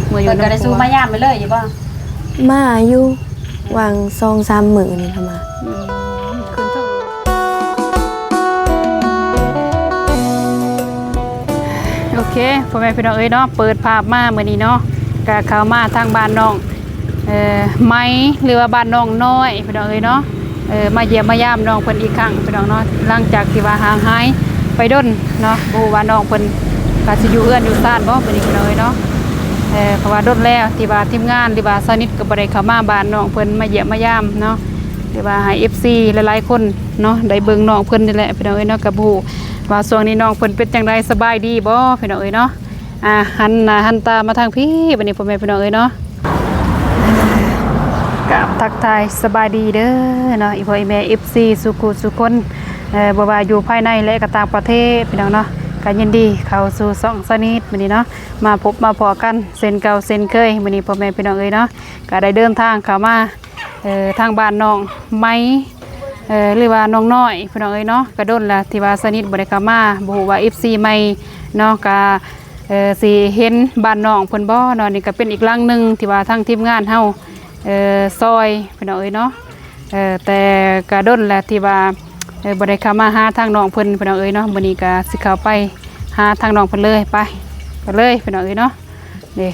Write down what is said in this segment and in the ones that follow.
ເມື່ອຢູ່ ເພິ່ນກໍໄດ້ສູ່ມາຍາມໄປເລີຍຢູ່ບໍ່? ມາຢູ່ ຫວ່າງສອງສາມມື້ນີ້ກໍມາ. ອືມ ຂຶ້ນເທິງ ໂອເຄ ພໍ່ແມ່ພີ່ນ້ອງເອີຍເນາະ ເປີດພາບມາມື້ນີ້ເນາະ ກະເຂົ້າມາທາງບ້ານນ້ອງ ເອີ ໄມ ຫຼືວ່າບ້ານນ້ອງນ້ອຍ ພີ່ນ້ອງເອີຍເນາະ. ເອີ ມາຢ້ຽມມາຢາມນ້ອງເພິ່ນອີກຄັ້ງ ພີ່ນ້ອງເນາະ ຫຼັງຈາກທີ່ວ່າຫ່າງຫາຍໄປດົນເນາະ. ບໍ່ຮູ້ວ່ານ້ອງເພິ່ນກະຊິຢູ່ເຮືອນຢູ່ຊານບໍ່ ມື້ນີ້ ພີ່ນ້ອງເອີຍເນາະ. ເອີ ເພາະວ່າດົນແລ້ວທີ່ວ່າທີມງານ ຫຼືວ່າຊາວນິດກໍບໍ່ໄດ້ເຂົ້າມາບ້ານນ້ອງເພິ່ນ ມາຢ້ຽມມາຢາມເນາະ ຫຼືວ່າໃຫ້ເອັຟຊີຫຼາຍໆຄົນເນາະ ໄດ້ເບິ່ງນ້ອງເພິ່ນນີ້ແຫຼະ ພີ່ນ້ອງເອີຍເນາະ. ກໍບໍ່ຮູ້ວ່າຊ່ວງນີ້ນ້ອງເພິ່ນເປັນຈັ່ງໃດ ສະບາຍດີບໍ່ ພີ່ນ້ອງເອີຍເນາະ. ອ່າ ຫັນໜ້າຫັນຕາມາທາງພີ້ ບັດນີ້ ພໍ່ແມ່ພີ່ນ້ອງເອີຍເນາະ ກາບທັກທາຍສະບາຍດີເດີເນາະ ອີ່ພໍ່ອີ່ແມ່ ເອັຟຊີ ສູ່ຄູ່ສູ່ຄົນ ເອີ ບໍ່ວ່າຢູ່ພາຍໃນ ແລະ ກໍຕ່າງປະເທດ ພີ່ນ້ອງເນາະ. ກໍຍິນດີເຂົ້າສູ່ຊ່ອງຊາວນິດມື້ນີ້ເນາະ ມາພົບມາພໍ້ກັນເຊັ່ນເກົ່າເຊັ່ນເຄີຍ. ມື້ນີ້ ພໍ່ແມ່ພີ່ນ້ອງເອີຍເນາະ ກໍໄດ້ເດີນທາງເຂົ້າມາ ເອີ ທາງບ້ານນ້ອງໄມ ເອີ ຫຼືວ່ານ້ອງນ້ອຍ ພີ່ນ້ອງເອີຍເນາະ. ກໍດົນລະທີ່ວ່າຊາວນິດບໍ່ໄດ້ເຂົ້າມາ ບໍ່ຮູ້ວ່າເອັຟຊີໃໝ່ເນາະ ກໍ ເອີ ຊິເຫັນບ້ານນ້ອງເພິ່ນບໍ່ເນາະ. ນີ້ກໍເປັນອີກຫຼັງໜຶ່ງທີ່ວ່າທາງທີມງານເຮົາ ເອີ ຊ່ອຍ ພີ່ນ້ອງເອີຍເນາະ. ເອີ ແຕ່ກໍດົນແລ້ວທີ່ວ່າ ເອີ ບໍ່ໄດ້ເຂົ້າມາຫາທາງນ້ອງເພິ່ນ ພີ່ນ້ອງເອີຍເນາະ. ມື້ນີ້ກໍຊິເຂົ້າໄປຫາທາງນ້ອງເພິ່ນເລີຍ ໄປ ໄປເລີຍ ພີ່ນ້ອງເອີຍເນາະ. ເດ້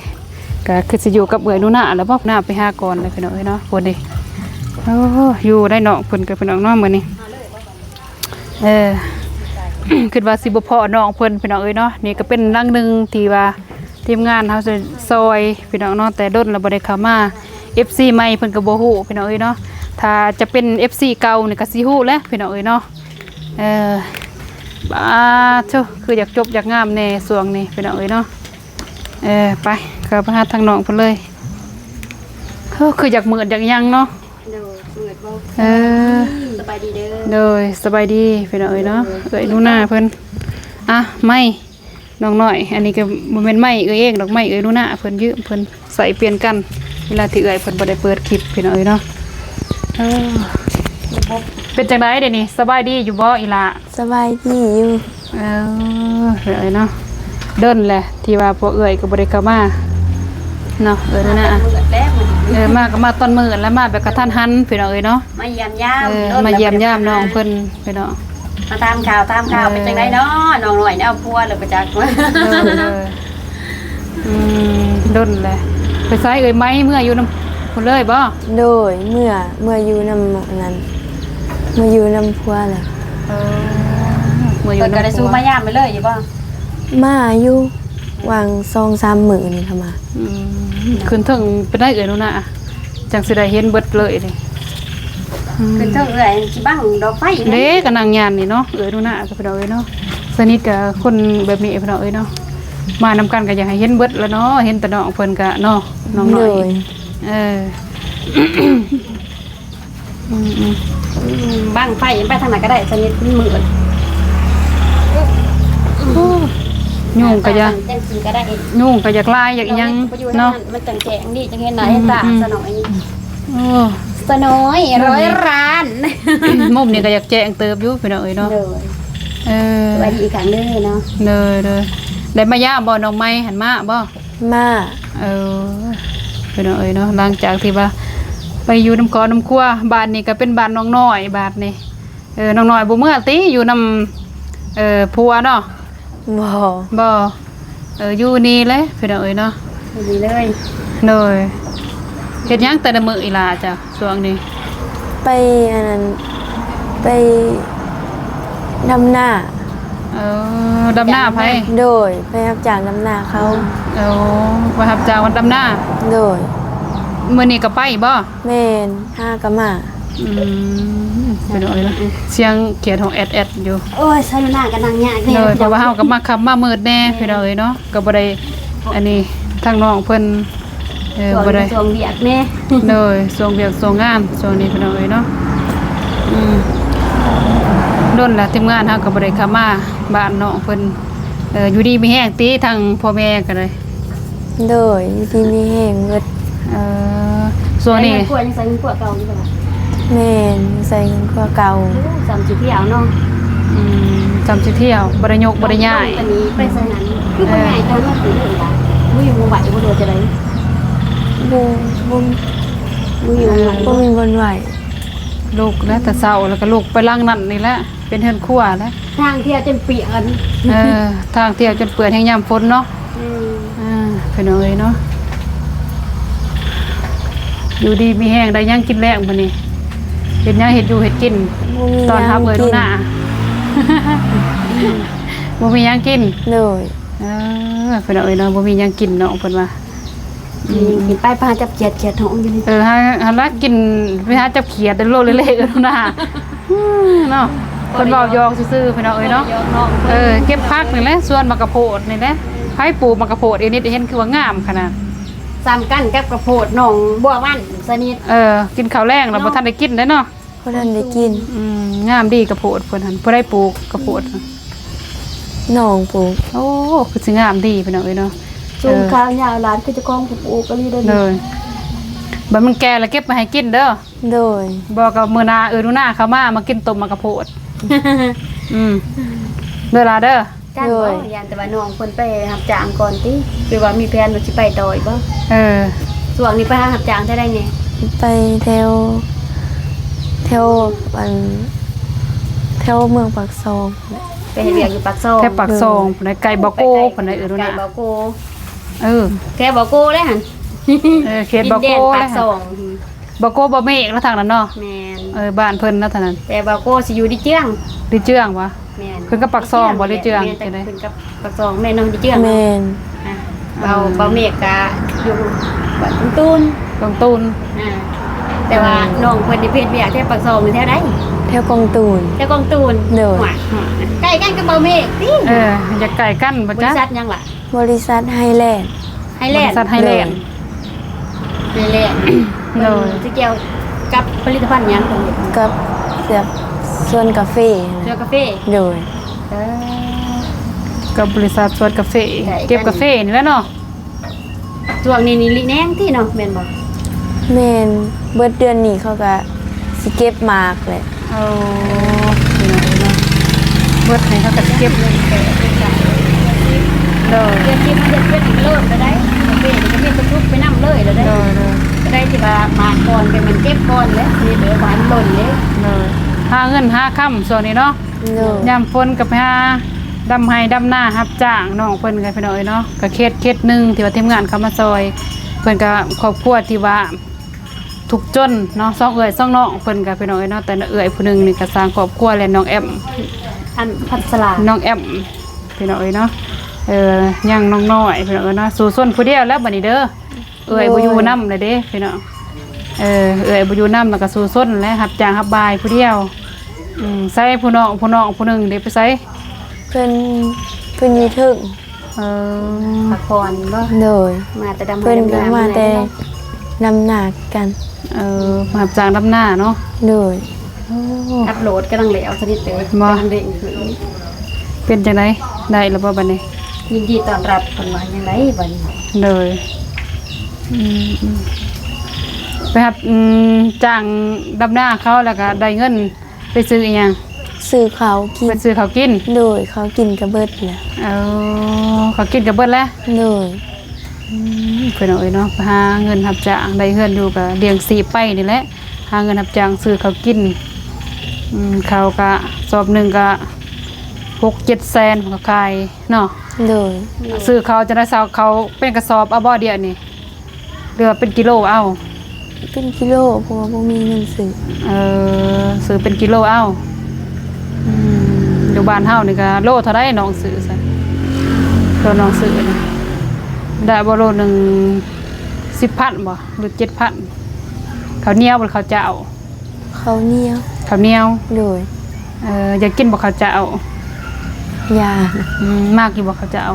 ກໍຄືຊິຢູ່ກັບເອື້ອຍໜູນາແລ້ວບໍ່ ໜ້າໄປຫາກ່ອນເລີຍ ພີ່ນ້ອງເອີຍເນາະ. ພຸ້ນເດ້ ໂອ້ ຢູ່ໄດ້ນ້ອງເພິ່ນກໍ ພີ່ນ້ອງເນາະ ມື້ນີ້. ເອີ ຄິດວ່າຊິບໍ່ພໍ້ນ້ອງເພິ່ນ ພີ່ນ້ອງເອີຍເນາະ. ນີ້ກໍເປັນຫຼັງໜຶ່ງທີ່ວ່າທີມງານເຮົາຊ່ອຍ ພີ່ນ້ອງເນາະ ແຕ່ດົນແລ້ວບໍ່ໄດ້ເຂົ້າມາ. ເອັຟຊີໃໝ່ເພິ່ນກໍບໍ່ຮູ້ ພີ່ນ້ອງເອີຍເນາະ. ຖ້າຈະເປັນເອັຟຊີເກົ່ານີ້ກໍຊິຮູ້ແຫຼະ ພີ່ນ້ອງເອີຍເນາະ. ເອີ ບາດໂທ້ ຄືຢາກຈົບຢາກງາມແດ່ຊ່ວງນີ້ ພີ່ນ້ອງເອີຍເນາະ. ເອີ ໄປ ເຂົ້າໄປຫາທາງນ້ອງເພິ່ນເລີຍ. ໂອ້ ຄືຢາກມືດຢາກຫຍັງເນາະ. ໂດຍ ມືດບໍ່? ເອີ ສະບາຍດີເດີ. ໂດຍ ສະບາຍດີ ພີ່ນ້ອງເອີຍເນາະ. ໂດຍ ເອື້ອຍໜູນາເພິ່ນ ອ່ະ ໄມ ນ້ອງນ້ອຍ ອັນນີ້ກໍບໍ່ແມ່ນໄມເອື້ອຍເອງດອກ ໄມເອື້ອຍໜູນາເພິ່ນຢືມ ເພິ່ນໃຊ້ປ່ຽນກັນ ເວລາທີ່ເອື້ອຍເພິ່ນບໍ່ໄດ້ເປີດຄລິບ ພີ່ນ້ອງເອີຍເນາະ. ເອີ ເປັນຈັ່ງໃດດຽວນີ້ ສະບາຍດີຢູ່ບໍ່ອີ່ຫຼ້າ? ສະບາຍດີຢູ່. ເອີ ເອື້ອຍເນາະ ດົນແຫຼະທີ່ວ່າພວກເອື້ອຍກໍບໍ່ໄດ້ເຂົ້າມາເນາະ ເອື້ອຍນະ. ເອີ ມາກໍມາຕອນມືດ ແລ້ວມາແບບກະທັນຫັນ ພີ່ນ້ອງເອີຍເນາະ. ມາຢ້ຽມຢາມ ເອີ ມາຢ້ຽມຢາມນ້ອງເພິ່ນ ພີ່ນ້ອງ ມາຖາມຂ່າວຖາມຂ່າວ. ເອີ ເປັນຈັ່ງໃດເນາະ ນ້ອງນ້ອຍ ໄດ້ເອົາຜົວແລ້ວບໍ່ຈັກ. ເອີ ເອີ ອືມ ດົນແຫຼະ. ໄປໃສເອີຍ ໄມ ເມືອຢູ່ນຳພຸ້ນເລີຍບໍ່? ໂດຍ ເມືອ ເມືອຢູ່ນຳອັນນັ້ນ ເມືອຢູ່ນຳຜົວແຫຼະ. ເອີ ເມືອຢູ່ນຳຜົວ. ເພິ່ນກໍໄດ້ສູ່ມາຢາມໄປເລີຍຢູ່ບໍ່? ມາຢູ່ ຫວ່າງສອງສາມມື້ນີ້ກໍມາ. ອືມ ຂຶ້ນເທິງໄປໄດ້ເອື້ອຍໜູນາ ຈັ່ງຊິໄດ້ເຫັນເບິດເລີຍນີ້. ອືມ ຂຶ້ນເທິງເອື້ອຍຊິບັງດອກໄຟເດ້ ກໍນັ່ງຍາມນີ້ເນາະ ເອື້ອຍໜູນາ ພີ່ນ້ອງເອີຍເນາະ. ສະໜິດກັບຄົນແບບນີ້ ພີ່ນ້ອງເອີຍເນາະ ມານຳກັນກໍຢາກໃຫ້ເຫັນເບິດລະເນາະ. ເຫັນແຕ່ນ້ອງເພິ່ນກໍເນາະ ນ້ອງນ້ອຍ. ໂດຍ ເອີ ອືມໆ ອືມ ບັ້ງໄຟໄປທາງໃດກໍໄດ້ ສະໜິດມັນມືດ. ໂອ້ ຍຸງກໍຢາກ ຈັ່ງຊີ້ກໍໄດ້ ຍຸງກໍຢາກລາຍຢາກອີ່ຫຍັງເນາະ. ມັນຈັ່ງແຈ້ງດີ ຈັ່ງເຫັນໜ້າເຫັນຕາ ອືມໆ ສະໜ້ອຍ. ໂອ້ ສະໜ້ອຍຮ້ອຍລ້ານ ມຸມນີ້ກໍຢາກແຈ້ງເຕີບຢູ່ ພີ່ນ້ອງເອີຍເນາະ. ໂດຍ ເອີ ສະບາຍດີອີກຄັ້ງເດີເນາະ. ໂດຍໆ ໄດ້ມາຢາມບໍ່ ນ້ອງໃໝ່ຫັ້ນ ມາບໍ່? ມາ ເອີ ພີ່ນ້ອງເອີຍເນາະ ຫຼັງຈາກທີ່ວ່າໄປຢູ່ນຳຄອບນຳຄົວ ບາດນີ້ກໍເປັນບ້ານນ້ອງນ້ອຍບາດນີ້. ເອີ ນ້ອງນ້ອຍບໍ່ເມືອຕິ ຢູ່ນຳ ເອີ ຜົວເນາະ? ບໍ່ ບໍ່ ເອີ ຢູ່ນີ້ແຫຼະ ພີ່ນ້ອງເອີຍເນາະ. ຢູ່ນີ້ເລີຍ. ໂດຍ ເຮັດຫຍັງແຕ່ລະມື້ອີ່ຫຼ້າເຈົ້າ ຊ່ວງນີ້? ໄປອັນນັ້ນ ໄປດຳນາ. ເອີ ດຳນາໃຜ? ໂດຍ ໄປຮັບຈ້າງດຳນາເຂົາ. ໂອ້ ໄປຮັບຈ້າງດຳນາ. ໂດຍ ມື້ນີ້ກໍໄປບໍ່? ແມ່ນ ຫາກໍມາ. ອືມ ພີ່ນ້ອງເອີຍເນາະ ສຽງຂຽດຫ້ອງແອດໆຢູ່. ໂອ້ຍ ສາວໜູນາກໍນັ່ງຍາກແດ່. ໂດຍ ເພາະວ່າເຮົາກໍມາຄ່ຳມາມືດແດ່ ພີ່ນ້ອງເອີຍເນາະ ກໍບໍ່ໄດ້ ອັນນີ້ ທາງນ້ອງເພິ່ນ ເອີ ບໍ່ໄດ້ ຊ່ວງວຽກແດ່. ໂດຍ ຊ່ວງວຽກຊ່ວງງານຊ່ວງນີ້ ພີ່ນ້ອງເອີຍເນາະ. ອືມ ດົນລະທີມງານເຮົາກໍບໍ່ໄດ້ເຂົ້າມາບ້ານນ້ອງເພິ່ນ. ເອີ ຢູ່ດີມີແຮງຕິ ທັງພໍ່ແມ່ກໍໄດ້? ໂດຍ ຢູ່ດີມີແຮງເບິດ. ເອີ ຊ່ວງນີ້ ໃຊ້ເຮືອນຄົວ ຍັງໃຊ້ເຮືອນຄົວເກົ່າຢູ່ບໍ່ລະ? ແມ່ນ ໃຊ້ເຮືອນຄົວເກົ່າ. ໂອ້ ສ່ຳຊິທ່ຽວເນາະ. ອືມ ສ່ຳຊິທ່ຽວ ບໍ່ໄດ້ຍົກບໍ່ໄດ້ຍ້າຍ. ຕອນນີ້ໄປໃສ່ນັ້ນ ຄືບໍ່ຍ້າຍ ເອີ ຕອນນັ້ນຄືເລື່ອງໃດ? ບໍ່ຢູ່ບໍ່ໄຫວບໍ່ ຫຼືວ່າຈັ່ງໃດ? ບໍ່ ບໍ່ ບໍ່ຢູ່ບໍ່ໄຫວ ບໍ່ມີບ່ອນໄຫວ. ລຸກແລ້ວແຕ່ເຊົ້າ ແລ້ວກໍລຸກໄປຫຼັງນັ້ນນີ້ແຫຼະ ເປັນເຮືອນຄົວແຫຼະ ທາງທ່ຽວຈົນເປຍກ. ເອີ ທາງທ່ຽວຈົນເປຍກ ແຮ່ງຍາມຝົນເນາະ. ອືມ ອ່າ ພີ່ນ້ອງເອີຍເນາະ ຢູ່ດີມີແຮງ ໄດ້ຫຍັງກິນແລງມື້ນີ້? ເຮັດຫຍັງ ເຮັດຢູ່ເຮັດກິນ ບໍ່ມີ ຕ້ອນຮັບເອື້ອຍໜູນາ? ບໍ່ມີຫຍັງກິນ. ໂດຍ ເອີ ພີ່ນ້ອງເອີຍເນາະ ບໍ່ມີຫຍັງກິນເນາະ ເພິ່ນວ່າ. ອືມ ກິນໄປ ໄປຫາຈັບຂຽດ ຂຽດຫ້ອງຢູ່ນີ້. ເອີ ຫາ ຫາລັກກິນ ໄປຫາຈັບຂຽດໂລເລໆ ເອີ ໜູນາ ເນາະ ເພິ່ນເວົ້າຫຍອກຊື່ໆ ພີ່ນ້ອງເອີຍເນາະ. ເອີ ເກັບຜັກນີ້ແຫຼະ ສວນໝາກກະໂພດນີ້ແຫຼະ. ໃຜປູກໝາກກະໂພດອີນິດ ເຫັນຄືວ່າງາມຂະໜາດ ສ່ຳກັນກັບກະໂພດໜອງບົວວັນຊະນິດ. ເອີ ກິນເຂົ້າແລງແລ້ວ ເນາະ ບໍ່ທັນໄດ້ກິນເດ້ເນາະ. ບໍ່ທັນໄດ້ກິນ. ອືມ ງາມດີກະໂພດເພິ່ນຫັ້ນ. ຜູ້ໃດປູກກະໂພດ? ນ້ອງປູກ. ໂອ້ ຄືຊິງາມດີພີ່ນ້ອງເອີຍເນາະ. ສູງ ເອີ ຂາວຍາວຫຼານ ຄືເຈົ້າຂອງຜູ້ປູກອີ່ຫຼີເດ້. ໂດຍ ບັດມັນແກ່ແລ້ວເກັບມາໃຫ້ກິນເດີ. ໂດຍ ບໍ່ກໍມື້ໜ້າເອື້ອຍໜູນາເຂົ້າມາ ມາກິນຕົ້ມໝາກກະໂພດ. ອືມ ເດີຫຼາເດີ. ຢ້ານບໍ່? ໂດຍ ຢ້ານແຕ່ວ່ານ້ອງເພິ່ນໄປຮັບຈ້າງກ່ອນຕິ ຫຼືວ່າມີແຜນວ່າຊິໄປຕໍ່ອີກບໍ່? ເອີ ຊ່ວງນີ້ໄປຫາຮັບຈ້າງແຖວໃດແດ່? ໄປແຖວ ແຖວ ອັນ ແຖວເມືອງປາກຊ່ອງ ໄປເຮັດວຽກຢູ່ປາກຊ່ອງ. ແຖວປາກຊ່ອງ ໂດຍ ພຸ້ນໃດ ໃກ້ບໍ່ໂກ ໄປໃກ້ພຸ້ນໃດ ເອີ ໃກ້ບໍ່ໂກ. ເອີ ແຖວບໍ່ໂກແຫຼະຫັ້ນ. ເອີ ເຂດບໍ່ໂກແຫຼະ ປາກຊ່ອງ ບໍ່ໂກບໍ່ເມກເນາະ ທາງນັ້ນເນາະ. ແມ່ນ ເອີ ບ້ານເພິ່ນເນາະ ທາງນັ້ນ. ແຕ່ບໍ່ໂກຊິຢູ່ດີເຈື່ອງ. ດີເຈື່ອງຫວາ? ແມ່ນ ຂຶ້ນກັບປາກຊ່ອງບໍ່ ດີເຈື່ອງ? ແມ່ນ ຂຶ້ນກັບປາກຊ່ອງ. ແມ່ນເນາະ ດີເຈື່ອງ. ແມ່ນ ອ່າ ເບົາ ເບົາເມກກະຢູ່ບ້ານຕົງຕູນ. ຕົງຕູນ. ອ່າ ແຕ່ວ່າ ເອີ ນ້ອງເພິ່ນນີ້ເຮັດວຽກແຖວປາກຊ່ອງ ແຖວໃດ? ແຖວກອງຕູນ. ແຖວກອງຕູນ. ໂດຍ ໃກ້ກັນກັບເບົາເມກຕິ. ເອີ ຢາກໃກ້ກັນບໍ່ຈັກ. ບໍລິສັດຫຍັງລະ? ບໍລິສັດໄຮແລນ. ໄຮແລນ. ບໍລິສັດໄຮແລນ. ໂດຍ ໄຮແລນ. ໂດຍ ເພິ່ນຊິກ່ຽວກັບຜະລິດຕະພັນຫຍັງ? ກັບສວນກາເຟ. ສວນກາເຟ. ໂດຍ ເອີ ກັບບໍລິສັດສວນກາເຟ ເກັບກາເຟນີ້ແຫຼະເນາະ. ຊ່ວງນີ້ນີ້ລິແນງຕິເນາະ ແມ່ນບໍ່? ແມ່ນ ເບິດເດືອນນີ້ເຂົາກະຊິເກັບໝາກແຫຼະ. ໂອ້ ເນາະ ເບິດນີ້ເຂົາກະຊິເກັບ. ໂດຍ ເກັບ ເກັບ ເກັບ ເກັບເລີຍໄດ້ ເກັບ ເກັບ ເກັບ ເກັບໄປນຳເລີຍໄດ້. ໂດຍ ໂດຍ ໄດ້ທີ່ວ່າໝາກກ່ອນ ແຕ່ມັນເກັບກ່ອນແຫຼະ ນີ້ເດີ ບໍ່ໃຫ້ມັນຫຼົ່ນເດ້. ໂດຍ ຫາເງິນຫາຄຳຊ່ວງນີ້ເນາະ. ໂດຍ ຍາມຝົນກໍໄປຫາດຳໄຮ່ດຳນາ ຮັບຈ້າງນ້ອງເພິ່ນ ພີ່ນ້ອງເອີຍເນາະ. ກໍເຂດ ເຂດໜຶ່ງທີ່ວ່າທີມງານເຂົ້າມາຊ່ອຍ ເພິ່ນກໍຄອບຄົວທີ່ວ່າທຸກຈົນເນາະ ສອງເອື້ອຍສອງນ້ອງເພິ່ນກໍ ພີ່ນ້ອງເອີຍເນາະ. ແຕ່ເອື້ອຍຜູ້ໜຶ່ງນີ້ກໍສ້າງຄອບຄົວແລ້ວ ນ້ອງແອມ ອັນ ພັດສະລາ ນ້ອງແອມ ພີ່ນ້ອງເອີຍເນາະ. ເອີ ຍັງນ້ອງນ້ອຍ ພີ່ນ້ອງເອີຍເນາະ ສູ້ຊົນຜູ້ດຽວແລ້ວບັດນີ້ເດີ. ເອື້ອຍບໍ່ຢູ່ນຳແລ້ວເດ້ພີ່ນ້ອງ. ເອີ ເອື້ອຍບໍ່ຢູ່ນຳ ແລ້ວກໍສູ້ຊົນແຫຼະ ຮັບຈ້າງຮັບບາຍຜູ້ດຽວ. ອືມ ໃສຜູ້ນ້ອງ ຜູ້ນ້ອງຜູ້ໜຶ່ງເດ້ ໄປໃສ? ເພິ່ນ ເພິ່ນຢູ່ເທິງ. ເອີ ພັກຜ່ອນບໍ່? ໂດຍ ມາແຕ່ດຳ ເພິ່ນກໍມາແຕ່ດຳນາຄືກັນ. ເອີ ມາຮັບຈ້າງດຳນາເນາະ. ໂດຍ ໂອ້ ອັບໂຫຼດກຳລັງແລ້ວສະນິດເດີ ກຳລັງເລັ່ງຂຶ້ນ. ເປັນຈັ່ງໃດ ໄດ້ແລ້ວບໍ່ບັດນີ້? ຍິນດີຕ້ອນຮັບ ເພິ່ນວ່າຈັ່ງໃດບັດນີ້? ໂດຍ ອືມ ໄປຮັບ ອືມ ຈ້າງດຳນາເຂົາ ແລ້ວກໍໄດ້ເງິນໄປຊື້ອີ່ຫຍັງ? ຊື້ເຂົ້າກິນ. ໄປຊື້ເຂົ້າກິນ. ໂດຍ ເຂົ້າກິນກໍເບິດແລ້ວ. ເອີ ເຂົ້າກິນກໍເບິດແລ້ວ. ໂດຍ ອືມ ພີ່ນ້ອງເອີຍເນາະ ໄປຫາເງິນຮັບຈ້າງ ໄດ້ເຮືອນຢູ່ກໍລ້ຽງຊີບໄປນີ້ແຫຼະ ຫາເງິນຮັບຈ້າງຊື້ເຂົ້າກິນ. ອືມ ເຂົ້າກະສອບໜຶ່ງກະຫົກເຈັດແສນ ເຂົາຂາຍເນາະ. ໂດຍ ຊື້ເຂົ້າຈັ່ງໃດ ເຂົ້າເປັນກະສອບເອົາບໍ່ດຽວນີ້ ຫຼືວ່າເປັນກິໂລເອົາ? ເປັນກິໂລ ເພາະວ່າບໍ່ມີເງິນຊື້. ເອີ ຊື້ເປັນກິໂລເອົາ. ອືມ ຢູ່ບ້ານເຮົານີ້ກະໂລເທົ່າໃດນ້ອງຊື້ຊະ? ໂລນ້ອງຊື້ນີ້ໄດ້ບໍ່ ໂລໜຶ່ງ ສິບພັນບໍ່ ຫຼື ເຈັດພັນ? ເຂົ້າໜຽວບໍ່ ເຂົ້າເຈົ້າ? ເຂົ້າໜຽວ. ເຂົ້າໜຽວ. ໂດຍ ເອີ ຢາກກິນບໍ່ເຂົ້າເຈົ້າ? ຢາກ. ອືມ ມັກຢູ່ບໍ່ເຂົ້າເຈົ້າ?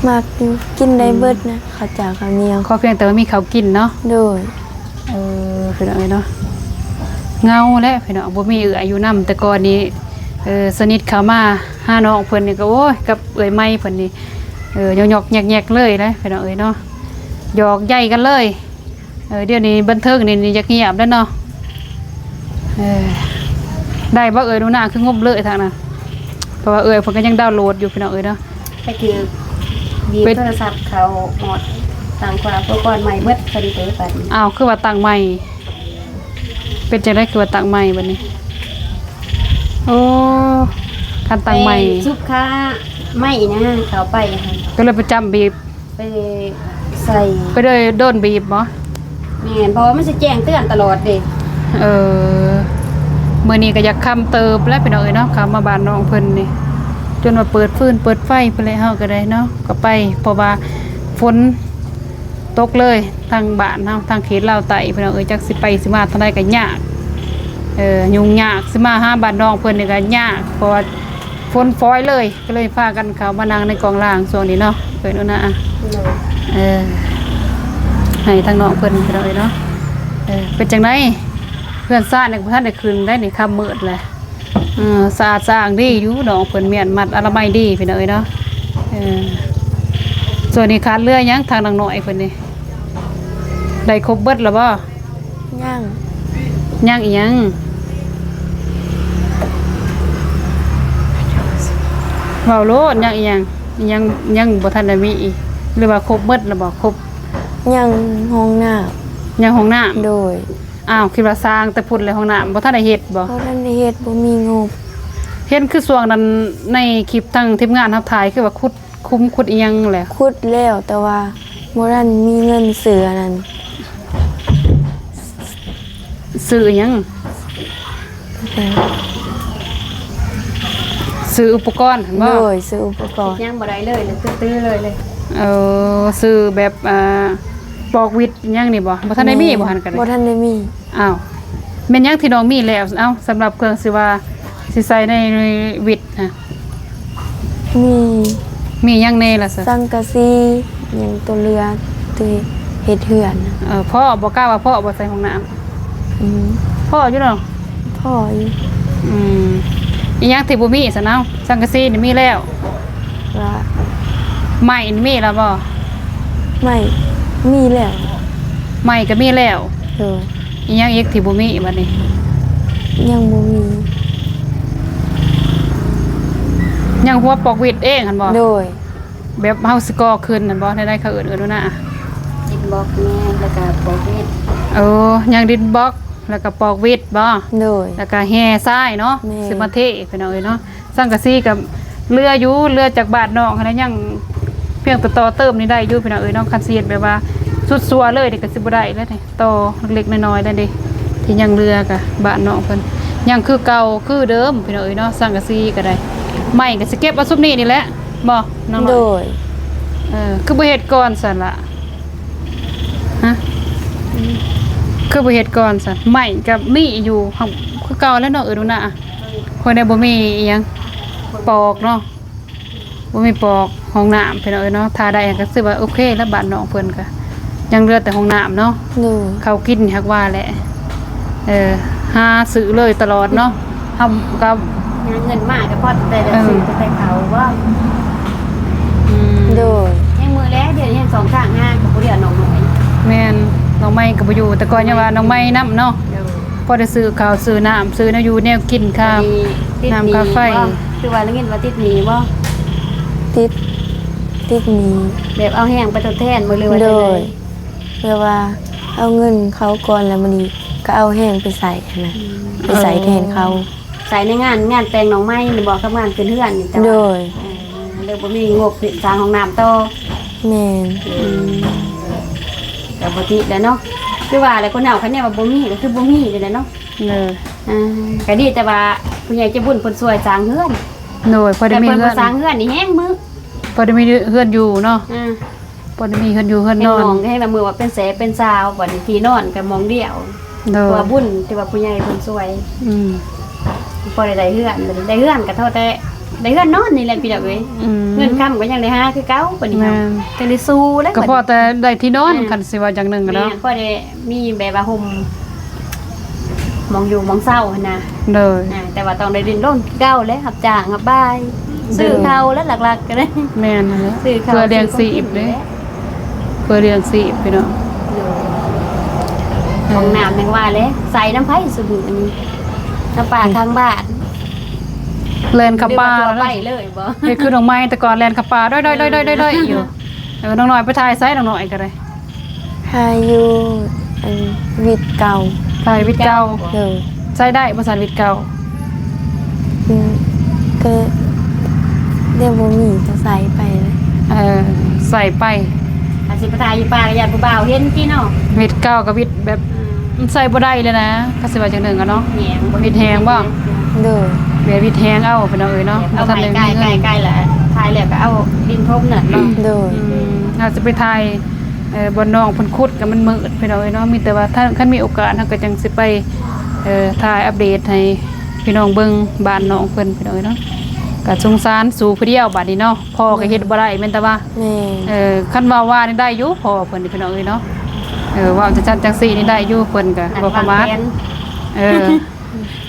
ມັກຢູ່ ກິນໄດ້ເບິດນະ ເຂົ້າເຈົ້າເຂົ້າໜຽວ ຂໍພຽງແຕ່ວ່າມີເຂົ້າກິນເນາະ. ໂດຍ ເອີ ພີ່ນ້ອງເອີຍເນາະ ເຫງົາແຫຼະພີ່ນ້ອງ ບໍ່ມີເອື້ອຍຢູ່ນຳ. ແຕ່ກ່ອນນີ້ ເອີ ສະໜິດເຂົ້າມາຫານ້ອງເພິ່ນນີ້ກໍ ໂອ້ຍ ກັບເອື້ອຍໃໝ່ເພິ່ນນີ້ ເອີ ຫຍອກໆແຍກໆເລີຍແຫຼະພີ່ນ້ອງເອີຍເນາະ ຫຍອກໃຢກັນເລີຍ. ເອີ ດຽວນີ້ບັນເທີງນີ້ຢາກງຽບແລ້ວເນາະ. ເອີ ໄດ້ບໍ່ເອື້ອຍໜູນາ ຄືງົບເລີຍທາງນັ້ນ ເພາະວ່າເອື້ອຍເພິ່ນກໍຍັງດາວໂຫຼດຢູ່ພີ່ນ້ອງເອີຍເນາະ. ໄປຖືກ ດີດ ເປັນ ໂທລະສັບເຂົາຮອດ ຕັ້ງຂວາອຸປະກອນໃໝ່ເບິດ ເພິ່ນເດບັດນີ້. ອ້າວ ຄືວ່າຕັ້ງໃໝ່? ເປັນຈັ່ງໃດຄືວ່າຕັ້ງໃໝ່ບັດນີ້? ໂອ້ ຄັນຕັ້ງໃໝ່ ໄປສຸບຄາໄມ້ນະ ເຂົາໄປຫັ້ນ ກໍເລີຍໄປຈ້ຳບີບ ໄປໃສ່ ໄປໂດນບີບບໍ? ແມ່ນ ເພາະວ່າມັນຊິແຈ້ງເຕືອນຕະຫຼອດເດ້. ເອີ ມື້ນີ້ກໍຢາກຄ່ຳເຕີບແລ້ວພີ່ນ້ອງເອີຍເນາະ ເຂົ້າມາບ້ານນ້ອງເພິ່ນນີ້ ຈົນວ່າເປີດຟືນເປີດໄຟພຸ້ນແຫຼະ ເຮົາກໍໄດ້ເນາະ ກໍໄປ ເພາະວ່າຝົນຕົກເລີຍ ທາງບ້ານເຮົາ ທາງເຂດລາວໃຕ້ພີ່ນ້ອງເອີຍ ຈັກຊິໄປຊິມາທາງໃດກໍຍາກ ເອີ ຫຍຸ້ງຍາກ ຊິມາຫາບ້ານນ້ອງເພິ່ນນີ້ກໍຍາກ ເພາະວ່າຝົນຝອຍເລີຍ. ກໍເລີຍພາກັນເຂົ້າມານັ່ງໃນກອງລ່າງຊ່ວງນີ້ເນາະ ເພິ່ນຫັ້ນນະ ໂດຍ ເອີ ໃຫ້ທາງນ້ອງເພິ່ນພີ່ນ້ອງເອີຍເນາະ ເອີ ເປັນຈັ່ງໃດ? ເຮືອນຊານຍັງບໍ່ທັນໄດ້ຂຶ້ນໄດ໋ນີ້ ຄ່ຳມືດແລ້ວ ເອີ ສະອາດສະອ້າງດີຢູ່ ນ້ອງເພິ່ນມ້ຽນມັດອະນາໄມດີພີ່ນ້ອງເອີຍເນາະ ເອີ ສ່ວນນີ້ຂາດເຫຼືອຫຍັງ ທາງນາງນ້ອຍເພິ່ນນີ້ ໄດ້ຄົບເບິດແລ້ວບໍ່? ຍັງ ຍັງອີ່ຫຍັງ? ເວົ້າໂລດ ຍັງອີ່ຫຍັງ? ຍັງ ຍັງບໍ່ທັນໄດ້ມີອີກ ຫຼືວ່າຄົບໝົດແລ້ວບໍ່? ຄົບ ຍັງຫ້ອງນ້ຳ ຍັງຫ້ອງນ້ຳ ໂດຍ. ອ້າວ ຄິດວ່າສ້າງແຕ່ພຸ້ນແລ້ວ ຫ້ອງນ້ຳບໍ່ທັນໄດ້ເຮັດບໍ່? ບໍ່ທັນໄດ້ເຮັດ ບໍ່ມີງົບ. ເຫັນຄືຊ່ວງນັ້ນໃນຄລິບທາງທີມງານເຮົາຖ່າຍ ຄືວ່າຂຸດ ຂຸມຂຸດອີ່ຫຍັງແຫຼະ? ຂຸດແລ້ວ ແຕ່ວ່າບໍ່ທັນມີເງິນຊື້ອັນນັ້ນ. ຊື້ອີ່ຫຍັງ? ຊື້ອຸປະກອນຫັ້ນບໍ່? ໂດຍ ຊື້ອຸປະກອນ. ຍັງບໍ່ໄດ້ເລີຍ ຕື້ໆເລີຍເລີຍ. ເອີ ຊື້ແບບ ອ່າ ປອກຫວິດອີ່ຫຍັງນີ້ບໍ່? ບໍ່ທັນໄດ້ມີບໍ່ຫັ້ນກໍໄດ້? ບໍ່ທັນໄດ້ມີ. ອ້າວ ແມ່ນຫຍັງທີ່ນ້ອງມີແລ້ວ? ເອົ້າ ສຳລັບເຄື່ອງທີ່ວ່າຊິໃສ່ໃນຫວິດນະ ມີ ມີຫຍັງແດ່ລະຊະ? ສັງກະສີ ຫຍັງຕົວເຫຼືອ ທີ່ເຮັດເຮືອນ. ເອີ ພໍບໍ່? ກະວ່າພໍບໍ່ໃສ່ຫ້ອງນ້ຳ? ອືມ ພໍຢູ່ເນາະ. ພໍຢູ່. ອືມ ອີ່ຫຍັງທີ່ບໍ່ມີຊັ້ນ? ເອົ້າ ສັງກະສີນີ້ມີແລ້ວ ລະ ໄມ້ນີ້ມີແລ້ວບໍ່? ໄມ້ມີແລ້ວ. ໄມ້ກໍມີແລ້ວ. ໂດຍ. ອີ່ຫຍັງອີກທີ່ບໍ່ມີບັດນີ້? ຍັງບໍ່ມີ. ຍັງຫົວປອກຫວິດເອງຫັ້ນບໍ່? ໂດຍ. ແບບເຮົາຊິກໍ່ຂຶ້ນຫັ້ນບໍ່? ແນວໃດເຂົາເອີ້ນ ເອີ້ນວ່ານະ ດິນບລັອກແມ່ນ ແລ້ວກະປອກຫວິດ. ເອີ ຍັງດິນບລັອກ ແລ້ວກະປອກຫວິດບໍ່? ໂດຍ. ແລ້ວກະແຮ່ຊາຍເນາະ. ແມ່ນ. ຊິມາເທ ພີ່ນ້ອງເອີຍເນາະ. ສັງກະສີກໍເຫຼືອຢູ່ ເຫຼືອຈາກບ້ານນ້ອງຫັ້ນນະ ຍັງພຽງແຕ່ຕໍ່ເຕີມນີ້ໄດ້ຢູ່ ພີ່ນ້ອງເອີຍເນາະ. ຄັນຊິເຮັດແບບວ່າສຸດຕົວເລີຍນີ້ກໍຊິບໍ່ໄດ້ແລ້ວນີ້ ຕໍ່ເລັກໆນ້ອຍໆແລ້ວເດ້ ທີ່ຍັງເຫຼືອກໍບ້ານນ້ອງເພິ່ນຍັງຄືເກົ່າຄືເດີມ ພີ່ນ້ອງເອີຍເນາະ. ສັງກະສີກໍໄດ້ ໄມ້ກໍຊິເກັບເອົາຊຸມນີ້ນີ້ແຫຼະ ບໍ່ນ້ອງນ້ອຍ? ໂດຍ. ເອີ ຄືບໍ່ເຮັດກ່ອນຊັ້ນລະ? ຮະ? ຄືບໍ່ເຮັດກ່ອນຊັ້ນ? ໄມ້ກໍມີຢູ່ ຄືເກົ່າແລ້ວເນາະ ເອີ ດູນະ. ເພິ່ນໄດ້ບໍ່ມີອີ່ຫຍັງ ປອກເນາະ ບໍ່ມີປອກຫ້ອງນ້ຳ ພີ່ນ້ອງເອີຍເນາະ. ຖ້າໄດ້ກໍຖືວ່າໂອເຄແລ້ວ ບ້ານນ້ອງເພິ່ນກໍຍັງເຫຼືອແຕ່ຫ້ອງນ້ຳເນາະ. ໂດຍ. ເຂົ້າກິນນີ້ຫາກວ່າແຫຼະ ເອີ ຫາຊື້ເລີຍຕະຫຼອດເນາະ. ເຮົາກໍຫາເງິນມາກໍພໍແຕ່ ເອີ ຊື້ແຕ່ເຂົ້າບໍ່? ອືມ. ໂດຍ. ຍັງມື້ແລະ ດຽວນີ້ຍັງສອງຂ້າງຫາກໍບໍ່ໄດ້ເອົານ້ອງໃໝ່. ແມ່ນ ນ້ອງໃໝ່ກໍບໍ່ຢູ່ ແຕ່ກ່ອນຍັງວ່ານ້ອງໃໝ່ນຳເນາະ. ໂດຍ. ພໍໄດ້ຊື້ເຂົ້າຊື້ນ້ຳ ຊື້ແນວຢູ່ແນວກິນຄ່ານ້ຳຄ່າໄຟ. ຄືວ່າໄດ້ຍິນວ່າຕິດໜີ້ບໍ່? ຕິດ ຕິດໜີ້. ແບບເອົາແຮງໄປທົດແທນບໍ່ ຫຼືວ່າ? ໂດຍ. ແບບວ່າເອົາເງິນເຂົາກ່ອນ ແລ້ວມື້ນີ້ກໍເອົາແຮງໄປໃຊ້ຫັ້ນນະ. ອືມ. ໄປໃຊ້ແທນເຂົາ. ເອີ ໃຊ້ໃນງານ ງານແຕ່ງນ້ອງໃໝ່ນີ້ບໍ່ ກັບງານຂຶ້ນເຮືອນນີ້? ໂດຍ. ເອີ ເລີຍບໍ່ມີງົບສ້າງຫ້ອງນ້ຳຕໍ່. ແມ່ນ. ອືມ. ກໍບໍ່ຕິດແຫຼະເນາະ ຄືວ່າແຫຼະ ຄົນເຮົາຄັນແນວວ່າບໍ່ມີກໍຄືບໍ່ມີນີ້ແຫຼະເນາະ. ເອີ ອ່າ ກໍດີແຕ່ວ່າຜູ້ໃຫຍ່ໃຈບຸນເພິ່ນຊ່ວຍສ້າງເຮືອນ. ໂດຍ. ພໍໄດ້ມີເຮືອນ ເພິ່ນບໍ່ສ້າງເຮືອນນີ້ແຮງມື້ ພໍໄດ້ມີເຮືອນຢູ່ເນາະ. ອ່າ ພໍໄດ້ມີເຮືອນຢູ່ເຮືອນນອນ. ນ້ອງກໍໃຫ້ວ່າມື້ວ່າເປັນແສເປັນຊາວ ບັດນີ້ທີ່ນອນກໍໝ່ອງດຽວ. ໂດຍ. ເພາະວ່າບຸນທີ່ວ່າຜູ້ໃຫຍ່ເພິ່ນຊ່ວຍ. ອືມ. ພໍໄດ້ ໄດ້ເຮືອນ ໄດ້ເຮືອນກໍເທົ່າແຕ່ໄດ້ເຮືອນນອນນີ້ແຫຼະ ພີ່ນ້ອງເອີຍ. ອືມ. ເງິນຄຳກໍຍັງໄດ້ຫາຄືເກົ່າບັດນີ້. ແມ່ນ. ກໍໄດ້ສູ້ແລ້ວ ກໍພໍແຕ່ໄດ້ທີ່ນອນ. ອ່າ ຄັນຊິວ່າຢ່າງໜຶ່ງກໍເນາະ. ແມ່ນ. ພໍໄດ້ ມີແບບວ່າຮົ່ມ ໝ່ອງຢູ່ໝ່ອງເຊົາຫັ້ນນະ. ໂດຍ. ອ່າ ແຕ່ວ່າຕ້ອງໄດ້ດີ້ນລົນຄືເກົ່າແຫຼະ ຮັບຈ້າງຮັບບາຍ. ໂດຍ. ຊື້ເຂົ້າແຫຼະ ຫຼັກໆກໍໄດ້. ແມ່ນຫັ້ນແຫຼະ. ຊື້ເຂົ້າ ເພື່ອລ້ຽງຊີບເດ້ ເພື່ອລ້ຽງຊີບພີ່ນ້ອງ. ໂດຍ. ເອີ ຫ້ອງນ້ຳຍັງວ່າແຫຼະ ໃສ່ນຳໃຜຊຸມື້ນີ້ ນຳປ້າຂ້າງບ້ານ. ແລ່ນເຂົ້າປ່າ ຫຼືວ່າທົ່ວໄປເລີຍບໍ່? ເຮັດຄືນ້ອງໃໝ່ ແຕ່ກ່ອນແລ່ນເຂົ້າປ່າ ດ້ອຍໆໆໆໆ ຢູ່. ເອີ ນ້ອງນ້ອຍໄປຖ່າຍໃສ ນ້ອງນ້ອຍກໍໄດ້? ຖ່າຍຢູ່ອັນວິດເກົ່າ. ຖ່າຍວິດເກົ່າ. ໂດຍ. ໃຊ້ໄດ້ບໍ່ຊັ້ນວິດເກົ່າ? ອືມ ກໍ ແຕ່ບໍ່ມີກໍໃສ່ໄປ. ເອີ ໃສ່ໄປ. ອາດຊິໄປຖ່າຍຢູ່ປ່າກໍຢ້ານຜູ້ບ່າວເຫັນຕິເນາະ. ວິດເກົ່າກໍວິດແບບ ອືມ ມັນໃສ່ບໍ່ໄດ້ເລີຍນະ ກໍຊິວ່າຈັ່ງໜຶ່ງອະເນາະ. ຫຍັງບໍ່ ວິດແຮງບໍ່? ໂດຍ. ແບບວິດແຮງເອົາ ພີ່ນ້ອງເອີຍເນາະ. ເອົາ ບໍ່ທັນໄດ້ມີເງິນ ໃກ້ໆ ໃກ້ໆລະ ຖ່າຍແລ້ວກໍເອົາດິນຖົມນັ້ນເນາະ. ໂດຍ. ອືມ ເຮົາຊິໄປຖ່າຍ ເອີ ບ່ອນນ້ອງເພິ່ນຂຸດກໍມັນມືດ ພີ່ນ້ອງເອີຍເນາະ. ມີແຕ່ວ່າຖ້າ ຄັນມີໂອກາດເຮົາກໍຈັ່ງຊິໄປ ເອີ ຖ່າຍອັບເດດໃຫ້ພີ່ນ້ອງເບິ່ງບ້ານນ້ອງເພິ່ນ ພີ່ນ້ອງເອີຍເນາະ. ກໍສົງສານສູ່ຜູ້ດຽວບາດນີ້ເນາະ. ພໍ່ກໍເຮັດບໍ່ໄດ້ ແມ່ນແຕ່ວ່າ ແມ່ນ ເອີ ຄັນເວົ້າວ່ານີ້ໄດ້ຢູ່ ພໍ່ເພິ່ນນີ້ ພີ່ນ້ອງເອີຍເນາະ. ເອີ ເວົ້າຈັ່ງຊັ້ນຈັ່ງຊີ້ນີ້ໄດ້ຢູ່ ເພິ່ນກໍບໍ່ປະມາດ. ເອີ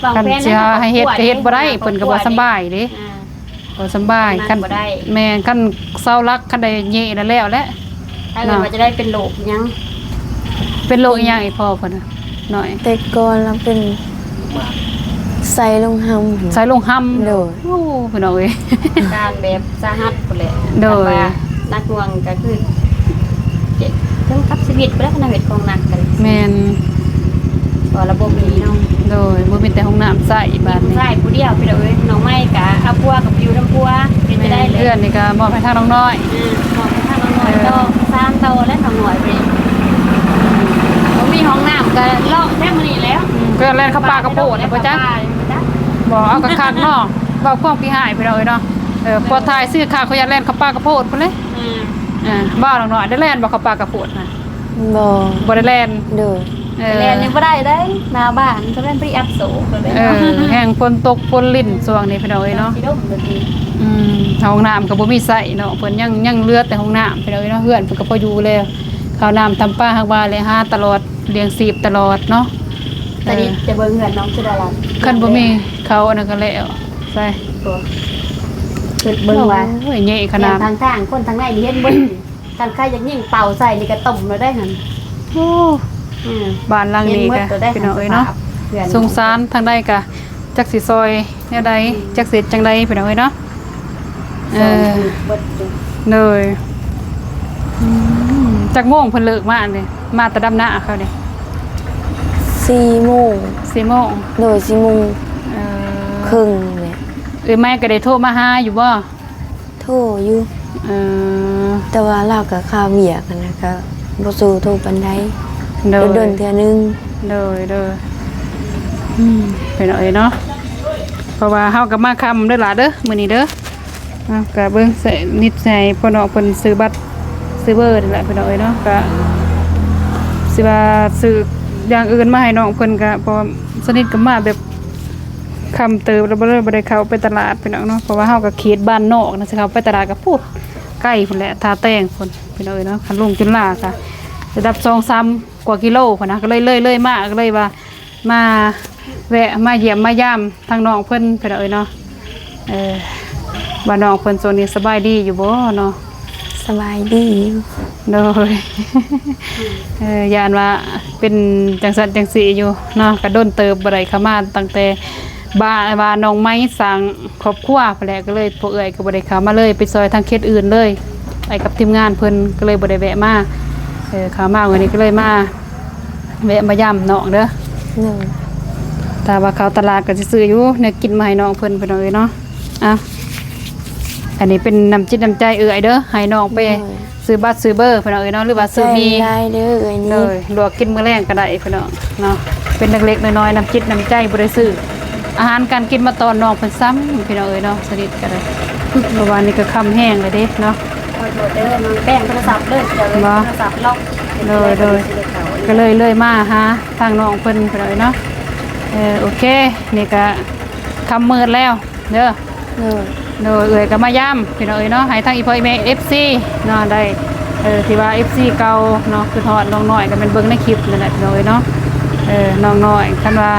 ວາງແຜນ ຄັນຊິໃຫ້ເຮັດກໍເຮັດບໍ່ໄດ້ ເພິ່ນກໍບໍ່ສຳບາຍເດ້. ອ່າ ບໍ່ສຳບາຍ ຄັນ ແມ່ນ ຄັນເສົາຫຼັກ ຄັນໄດ້ແຍະນັ້ນແລ້ວແຫຼະ. ຖ້າເກີດວ່າຈະໄດ້ເປັນໂລກອີ່ຫຍັງ? ເປັນໂລກອີ່ຫຍັງອີກພໍ່ເພິ່ນນະ? ນ້ອຍ ແຕ່ກ່ອນລາວເປັນ ໄຊລົງຮຳ. ໄຊລົງຮຳ. ໂດຍ. ໂອ້ ພີ່ນ້ອງເອີຍ ອາການແບບສາຫັດພຸ້ນແຫຼະ. ໂດຍ. ຄັນວ່າໜັກໜ່ວງກໍຄື ເຖິງກັບຊີວິດພຸ້ນແຫຼະ ຄັນເຮັດຂອງໜັກກໍ. ແມ່ນ. ກໍລະບົບນີ້ເນາະ. ໂດຍ. ບໍ່ມີແຕ່ຫ້ອງນ້ຳໃຊ້ບາດນີ້ ໃຊ້ຜູ້ດຽວພີ່ນ້ອງເອີຍ. ນ້ອງໃໝ່ກໍເອົາຜົວກໍໄປຢູ່ນຳຜົວ ເຮັດຈັ່ງໃດເລີຍ. ເຮືອນນີ້ກໍມອບໃຫ້ທາງນ້ອງນ້ອຍ. ອືມ ມອບໃຫ້ທາງນ້ອງນ້ອຍ. ເອີ ຕໍ່ ສາມຕໍ່ແລ້ວນ້ອງນ້ອຍໄປ. ບໍ່ມີຫ້ອງນ້ຳກໍລອກແທ້ມື້ນີ້ແລ້ວ. ອືມ ກໍແລ່ນເຂົ້າປ່າເຂົ້າໂພດບໍ່ຈັກ. ບໍ່ ເອົາຄັກໆເນາະ. ເວົ້າຄວາມຂີ້ຮ້າຍພີ່ນ້ອງເອີຍເນາະ. ເອີ ພໍຖ່າຍຊື່ຂ້າ ຂ້ອຍຢ້ານແລ່ນເຂົ້າປ່າເຂົ້າໂພດພຸ້ນເລີຍ. ອືມ ເອີ ບໍ່ ນ້ອງນ້ອຍໄດ້ແລ່ນບໍ່ເຂົ້າປ່າເຂົ້າໂພດນະ? ບໍ່ ບໍ່ໄດ້ແລ່ນ. ໂດຍ. ເອີ ແລ່ນນີ້ບໍ່ໄດ້ເດ້ ໜ້າບ້ານ ຈະແມ່ນໄປອັບໂສກເລີຍ. ເອີ ແຮງຝົນຕົກຝົນລິນຊ່ວງນີ້ພີ່ນ້ອງເອີຍເນາະ. ອືມ ຫ້ອງນ້ຳກໍບໍ່ມີໃຊ້ເນາະ. ເພິ່ນຍັງ ຍັງເຫຼືອແຕ່ຫ້ອງນ້ຳພີ່ນ້ອງເອີຍເນາະ. ເຮືອນເພິ່ນກໍພໍຢູ່ແລ້ວ ເຂົ້ານ້ຳທຳປາ ຫາກວ່າແຫຼະ ຫາຕະຫຼອດ ລ້ຽງຊີບຕະຫຼອດເນາະ. ຕອນນີ້ຈະເບິ່ງເຮືອນນ້ອງສຸດາລັດ ຄັນບໍ່ມີເຂົາອັນນັ້ນກໍແລ້ວ. ໃສ່ ໂອ້ ຄິດເບິ່ງວ່າ ໂອ້ຍ ແຍະຂະໜາດ ທາງທາງຄົນທາງໃນນີ້ເຫັນເບິດ. ຄັນໃຜຢາກຍິງເປົ້າໃສ່ນີ້ກໍຕົ້ມແລ້ວໄດ໋ຫັ້ນ. ໂອ້ ອືມ ບ້ານຫຼັງນີ້ກໍ ພີ່ນ້ອງເອີຍເນາະ. ສົງສານ ທາງໃດກໍຈັກຊິຊ່ອຍແນວໃດ ອືມ ຈັກຊິເຮັດຈັ່ງໃດ ພີ່ນ້ອງເອີຍເນາະ. ເອີ ເບິດຢູ່. ໂດຍ. ອືມ ຈັກໂມງເພິ່ນເລີກມານີ້? ມາແຕ່ດຳນາເຂົານີ້ ສີ່ໂມງ. ສີ່ໂມງ. ໂດຍ ສີ່ໂມງ ເອີ ເຄິ່ງນີ້ແຫຼະ. ເອີ ໄມກໍໄດ້ໂທມາຫາຢູ່ບໍ່? ໂທຢູ່. ເອີ ແຕ່ວ່າລາວກໍຄາວຽກຫັ້ນນະ ກໍບໍ່ສູ້ໂທປານໃດ. ໂດຍ. ດົນໆເທື່ອໜຶ່ງ. ໂດຍ ໂດຍ. ອືມ ພີ່ນ້ອງເອີຍເນາະ ເພາະວ່າເຮົາກໍມາຄ່ຳເດີຫຼ້າເດີ ມື້ນີ້ເດີ. ເອົາ ກະເບິ່ງ ສະນິດໃຫ້ພໍ່ນ້ອງເພິ່ນຊື້ບັດຊື້ເບີນີ້ແຫຼະ ພີ່ນ້ອງເອີຍເນາະ. ກະຊິວ່າຊື້ຢ່າງອື່ນມາໃຫ້ນ້ອງເພິ່ນ ກະເພາະວ່າສະນິດກໍມາແບບຄ່ຳເຕີບແລ້ວ ບໍ່ໄດ້ ບໍ່ໄດ້ເຂົ້າໄປຕະຫຼາດ ພີ່ນ້ອງເນາະ. ເພາະວ່າເຮົາກໍເຂດບ້ານນອກນະ ຊິເຂົ້າໄປຕະຫຼາດກໍພຸ້ນ ໄກພຸ້ນແຫຼະ ທ່າແຕງພຸ້ນ ພີ່ນ້ອງເອີຍເນາະ. ຄັນລົງຈຸນລາກໍລະດັບສອງສາມກວ່າກິໂລພຸ້ນນະ ກໍເລີຍ ເລີຍ ເລີຍມາ ກໍເລີຍວ່າ ມາແວະມາຢ້ຽມມາຢາມທາງນ້ອງເພິ່ນ ພີ່ນ້ອງເອີຍເນາະ. ເອີ ວ່ານ້ອງເພິ່ນຊ່ວງນີ້ສະບາຍດີຢູ່ບໍ່ເນາະ? ສະບາຍດີຢູ່. ໂດຍ. ເອີ ຢ້ານວ່າເປັນຈັ່ງຊັ້ນຈັ່ງຊີ້ຢູ່ເນາະ ກະດົນເຕີບບໍ່ໄດ້ເຂົ້າມາ ຕັ້ງແຕ່ ບາ ວ່ານ້ອງໃໝ່ສ້າງຄອບຄົວພຸ້ນແຫຼະ ກໍເລີຍພວກເອື້ອຍກໍບໍ່ໄດ້ເຂົ້າມາເລີຍ ໄປຊ່ອຍທາງເຂດອື່ນເລີຍ ໄປກັບທີມງານເພິ່ນ ກໍເລີຍບໍ່ໄດ້ແວະມາ. ເອີ ເຂົ້າມາມື້ນີ້ກໍເລີຍມາ ແວະມາຢາມນ້ອງເດີ. ໂດຍ. ຖ້າວ່າເຂົ້າຕະຫຼາດກໍຊິຊື້ຢູ່ແນວກິນມາໃຫ້ນ້ອງເພິ່ນ ພີ່ນ້ອງເອີຍເນາະ. ອ່ະ ອັນນີ້ເປັນນ້ຳຈິດນ້ຳໃຈເອື້ອຍເດີ ໃຫ້ນ້ອງໄປ ໂດຍ ຊື້ບັດຊື້ເບີ ພີ່ນ້ອງເອີຍເນາະ ຫຼືວ່າຊື້ໝີ່ ຂອບໃຈຫຼາຍເດີເອື້ອຍ. ໂດຍ. ລວກກິນມື້ແລງກໍໄດ້ ພີ່ນ້ອງເນາະ ເປັນເລັກໆນ້ອຍໆ ນ້ຳຈິດນ້ຳໃຈ ບໍ່ໄດ້ຊື້ອາຫານການກິນມາຕ້ອນນ້ອງເພິ່ນຊ້ຳ ພີ່ນ້ອງເອີຍເນາະ. ສະນິດກໍໄດ້ ເພາະວ່ານີ້ກໍຄ່ຳແຮງແລ້ວເດ້ເນາະ. ຂໍໂທດເດີ ແປ້ງໂທລະສັບເດີ ໂທລະສັບລັອກ. ໂດຍ ໂດຍ. ກໍເລີຍ ເລີຍມາຫາທາງນ້ອງເພິ່ນ ພີ່ນ້ອງເອີຍເນາະ. ເອີ ໂອເຄ ນີ້ກໍຄ່ຳມືດແລ້ວເດີ. ໂດຍ. ໂດຍ ເອື້ອຍກໍມາຢາມ ພີ່ນ້ອງເອີຍເນາະ ໃຫ້ທາງອີ່ພໍ່ອີ່ແມ່ ເອັຟຊີ ເນາະ ໄດ້ ເອີ ທີ່ວ່າ ເອັຟຊີ ເກົ່າເນາະ ຄືຮອດນ້ອງນ້ອຍ ກໍແມ່ນເບິ່ງໃນຄລິບນັ້ນແຫຼະ ພີ່ນ້ອງເອີຍເນາະ. ເອີ ນ້ອງນ້ອຍ ຄັນວ່າ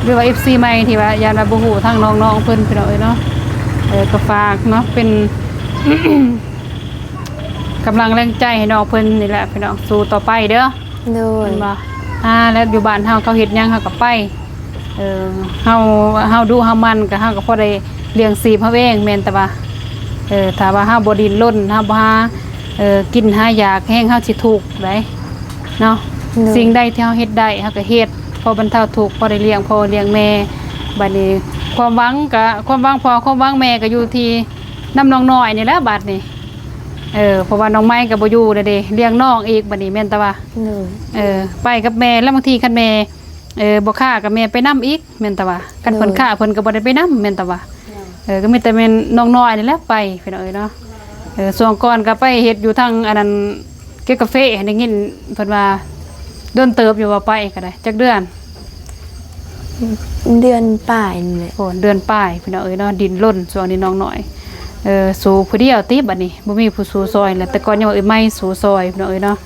ຫຼືວ່າ ເອັຟຊີ ໃໝ່ ທີ່ວ່າຢ້ານວ່າບໍ່ຮູ້ທາງນ້ອງໆເພິ່ນ ພີ່ນ້ອງເອີຍເນາະ. ເອີ ກໍຝາກເນາະ ເປັນ ກຳລັງແຮງໃຈໃຫ້ນ້ອງເພິ່ນນີ້ແຫຼະ ພີ່ນ້ອງ ສູ້ຕໍ່ໄປເດີ. ໂດຍ. ແມ່ນບໍ່? ອ່າ ແລ້ວຢູ່ບ້ານເຮົາເຂົາເຮັດຫຍັງເຮົາກໍໄປ ເອີ ເຮົາ ເຮົາດຸເຮົາໝັ່ນກໍ ເຮົາກໍພໍໄດ້ລ້ຽງຊີບເຮົາເອງ. ແມ່ນແຕ່ວ່າ ເອີ ຖ້າວ່າເຮົາບໍ່ດີ້ນລົນ ເຮົາບໍ່ຫາ ເອີ ກິນຫາຢາກແຮງເຮົາຊິທຸກໄດ໋ເນາະ. ໂດຍ. ສິ່ງໃດທີ່ເຮົາເຮັດໄດ້ເຮົາກໍເຮັດ ພໍບັນເທົາທຸກ ພໍໄດ້ລ້ຽງພໍ່ລ້ຽງແມ່. ບັດນີ້ຄວາມຫວັງກໍ ຄວາມຫວັງພໍ່ຄວາມຫວັງແມ່ກໍຢູ່ທີ່ນຳນ້ອງນ້ອຍນີ້ແຫຼະບັດນີ້. ເອີ ເພາະວ່ານ້ອງໄມກໍບໍ່ຢູ່ແລ້ວເດ້ ລ້ຽງນ້ອງອີກບັດນີ້ແມ່ນຕາວ່າ. ໂດຍ. ເອີ ໄປກັບແມ່ ແລ້ວບາງທີຄັນແມ່ ເອີ ບໍ່ຄ້າກໍແມ່ໄປນຳອີກແມ່ນຕາວ່າ. ຄັນເພິ່ນ ໂດຍ ຄ້າເພິ່ນກໍບໍ່ໄດ້ໄປນຳແມ່ນຕາວ່າ. ໂດຍ. ເອີ ກໍມີແຕ່ແມ່ນນ້ອງນ້ອຍນີ້ແຫຼະໄປ ພີ່ນ້ອງເອີຍເນາະ. ເອີ ຊ່ວງກ່ອນກໍໄປເຮັດຢູ່ທາງອັນນັ້ນ ເກັບກາເຟ ໄດ້ຍິນເພິ່ນວ່າ ດົນເຕີບຢູ່ວ່າໄປກໍໄດ້ ຈັກເດືອນ? ເດືອນປາຍນີ້ແຫຼະ. ໂອ້ ເດືອນປາຍ ພີ່ນ້ອງເອີຍເນາະ. ດິ້ນລົນຊ່ວງນີ້ນ້ອງນ້ອຍ ເອີ ສູ້ຜູ້ດຽວຕິ ບັດນີ້ບໍ່ມີຜູ້ສູ້ຊ່ອຍແລ້ວ. ແຕ່ກ່ອນຍັງວ່າເອີຍໄມ້ສູ້ຊ່ອຍ ພີ່ນ້ອງເອີຍເນາະ.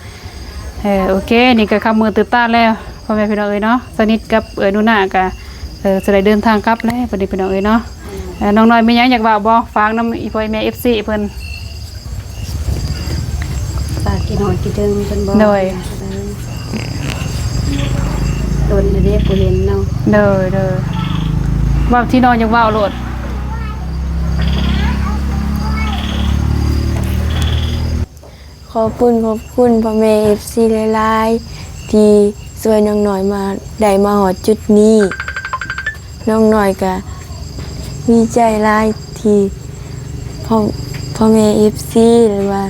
ເອີ ໂອເຄ ນີ້ກໍຄ່ຳມືຕື່ນຕາແລ້ວ ພໍ່ແມ່ພີ່ນ້ອງເອີຍເນາະ. ສະນິດກັບເອື້ອຍໜູນາກໍ ເອີ ຈະໄດ້ເດີນທາງກັບແລ້ວບັດນີ້ ພີ່ນ້ອງເອີຍເນາະ. ເອີ ນ້ອງນ້ອຍມີຫຍັງຢາກເວົ້າບໍ່? ຝາກນຳອີ່ພໍ່ແມ່ ເອັຟຊີ ເພິ່ນ. ຝາກຄິດຮອດຄິດເຖິງເພິ່ນບໍ່? ໂດຍ. ດົນແລ້ວເດ້ບໍ່ເຫັນເນາະ. ໂດຍ ໂດຍ. ເວົ້າທີ່ນ້ອງຢາກເວົ້າໂລດ. ຂອບຄຸນ ຂອບຄຸນພໍ່ແມ່ເອັຟຊີຫຼາຍໆ ທີ່ຊ່ວຍນ້ອງນ້ອຍມາ ໄດ້ມາຮອດຈຸດນີ້. ນ້ອງນ້ອຍກະດີໃຈຫຼາຍທີ່ພໍ່ ພໍ່ແມ່ເອັຟຊີ ຫຼືວ່າ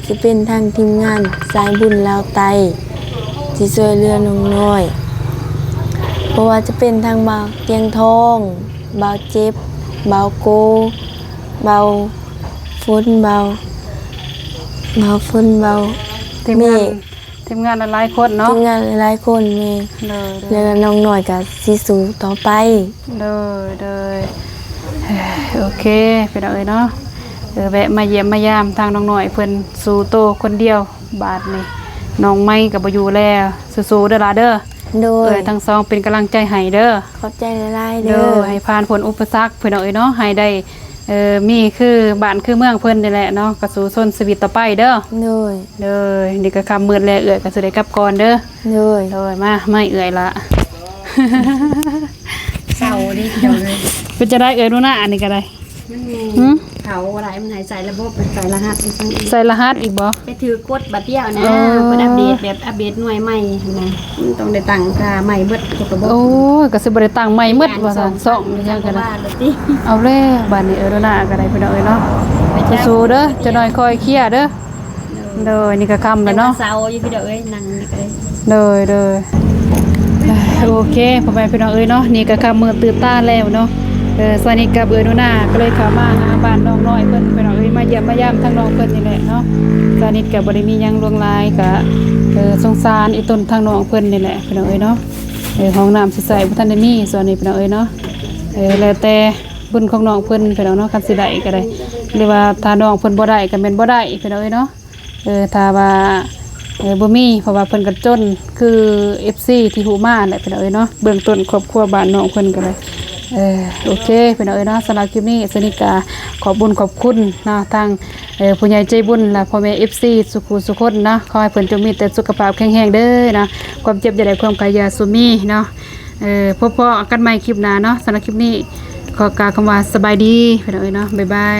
ຊິເປັນທາງທີມງານສາຍບຸນລາວໃຕ້ ທີ່ຊ່ວຍເຫຼືອນ້ອງນ້ອຍ ບໍ່ວ່າຈະເປັນທາງບ່າວຕຽງທອງ, ບ່າວເຈັບ, ບ່າວໂກ, ບ່າວ ຝົນເບົາ ບ່າວຝົນເບົາ ທີມງານ ແມ່ ທີມງານຫຼາຍໆຄົນເນາະ ທີມງານຫຼາຍໆຄົນແມ່ ໂດຍ ໂດຍ ແລ້ວນ້ອງນ້ອຍກໍຊິສູ້ຕໍ່ໄປ ໂດຍ ໂດຍ ເອີ ໂອເຄ ພີ່ນ້ອງເອີຍເນາະ ເອີ ແວະມາຢ້ຽມມາຢາມທາງນ້ອງນ້ອຍເພິ່ນ ສູ້ໂຕຄົນດຽວບາດນີ້ ນ້ອງໄມກໍບໍ່ຢູ່ແລ້ວ ສູ້ໆເດີຫຼາເດີ ໂດຍ ເອີຍ ທັງສອງເປັນກຳລັງໃຈໃຫ້ເດີ ຂອບໃຈຫຼາຍໆເດີ ໂດຍ ໃຫ້ຜ່ານພົ້ນອຸປະສັກ ພີ່ນ້ອງເອີຍເນາະ ໃຫ້ໄດ້ ເອີ ມີຄືບ້ານຄືເມືອງເພິ່ນນີ້ແຫຼະເນາະ ກໍສູ້ຊົນຊີວິດຕໍ່ໄປເດີ ໂດຍ ໂດຍ ນີ້ກໍຄ່ຳມືດແລ້ວ ເອື້ອຍກໍຊິໄດ້ກັບກ່ອນເດີ ໂດຍ ໂດຍ ມາ ມາເອື້ອຍລະ ເຊົາເດ້ພີ່ນ້ອງເອີຍ ເປັນຈັ່ງໃດເອື້ອຍໜູນາ ອັນນີ້ກໍໄດ້ ມັນມີ ຫຶ ເຂົາບໍ່ໄດ້ ມັນໃຫ້ໃສ່ລະບົບ ໃສ່ລະຫັດອີກ ໃສ່ລະຫັດອີກບໍ່? ໄປຖືກົດບາດດຽວນະ ເອີ ເພິ່ນອັບເດດແບບອັບເດດໜ່ວຍໃໝ່ຫັ້ນນະ ມັນຕ້ອງໄດ້ຕັ້ງຄ່າໃໝ່ເບິດທຸກລະບົບ ໂອ້ຍ ກໍຊິບໍ່ໄດ້ຕັ້ງໃໝ່ໝົດວ່າຊັ້ນ ຊ່ອງຫຍັງກໍໄດ້ ເອົາແລ້ວບາດນີ້ ເອີ ໜູນາກໍໄດ້ພີ່ນ້ອງເອີຍເນາະ ສູ້ໆເດີ ຈັກໜ້ອຍຄ່ອຍເຄຍເດີ ໂດຍ ນີ້ກໍຄ່ຳແລ້ວເນາະ ເສົາຢູ່ພີ່ນ້ອງເອີຍ ນັ່ງນີ້ກໍໄດ້ ໂດຍ ໂດຍ ໂອເຄ ພໍ່ແມ່ພີ່ນ້ອງເອີຍເນາະ ນີ້ກໍຄ່ຳມືດຕື່ນຕາແລ້ວເນາະ ເອີ ສາວນິດກັບເອື້ອຍໜູນາກໍເລີຍເຂົ້າມາຫາບ້ານນ້ອງນ້ອຍເພິ່ນ ພີ່ນ້ອງເອີຍ ມາຢ້ຽມມາຢາມທາງນ້ອງເພິ່ນນີ້ແຫຼະເນາະ ສາວນິດກໍບໍ່ໄດ້ມີຫຍັງຫຼວງຫຼາຍ ກໍ ເອີ ສົງສານອີ່ຕົນທາງນ້ອງເພິ່ນນີ້ແຫຼະ ພີ່ນ້ອງເອີຍເນາະ ເອີ ຫ້ອງນ້ຳຊິໃຊ້ບໍ່ທັນໄດ້ມີ ສ່ວນນີ້ ພີ່ນ້ອງເອີຍເນາະ ເອີ ແລ້ວແຕ່ບຸນຂອງນ້ອງເພິ່ນ ພີ່ນ້ອງເນາະ ຄັນຊິໄດ້ກໍໄດ້ ຫຼືວ່າຖ້ານ້ອງເພິ່ນບໍ່ໄດ້ກໍແມ່ນບໍ່ໄດ້ ພີ່ນ້ອງເອີຍເນາະ ເອີ ຖ້າວ່າ ເອີ ບໍ່ມີ ເພາະວ່າເພິ່ນກໍຈົນ ຄືເອັຟຊີທີ່ຮູ້ມາແຫຼະ ພີ່ນ້ອງເອີຍເນາະ ເບື້ອງຕົ້ນຄອບຄົວບ້ານນ້ອງເພິ່ນກໍໄດ້ ເອີ ໂອເຄ ພີ່ນ້ອງເອີຍເນາະ ສຳລັບຄລິບນີ້ ສາວນິດກໍຂອບບຸນຂອບຄຸນເນາະ ທາງ ເອີ ຜູ້ໃຫຍ່ໃຈບຸນ ແລະ ພໍ່ແມ່ເອັຟຊີ ສູ່ຜູ້ສູ່ຄົນເນາະ ຂໍໃຫ້ເພິ່ນຈົ່ງມີແຕ່ສຸຂະພາບແຂງແຮງເດີເນາະ ຄວາມເຈັບຢ່າໄດ້ ຄວາມໄຂ້ຢ່າສູ່ມີເນາະ ເອີ ພົບພໍ້ກັນໃໝ່ຄລິບໜ້າເນາະ ສຳລັບຄລິບນີ້ ຂໍກ່າວຄຳວ່າສະບາຍດີ ພີ່ນ້ອງເອີຍເນາະ ບາຍບາຍ.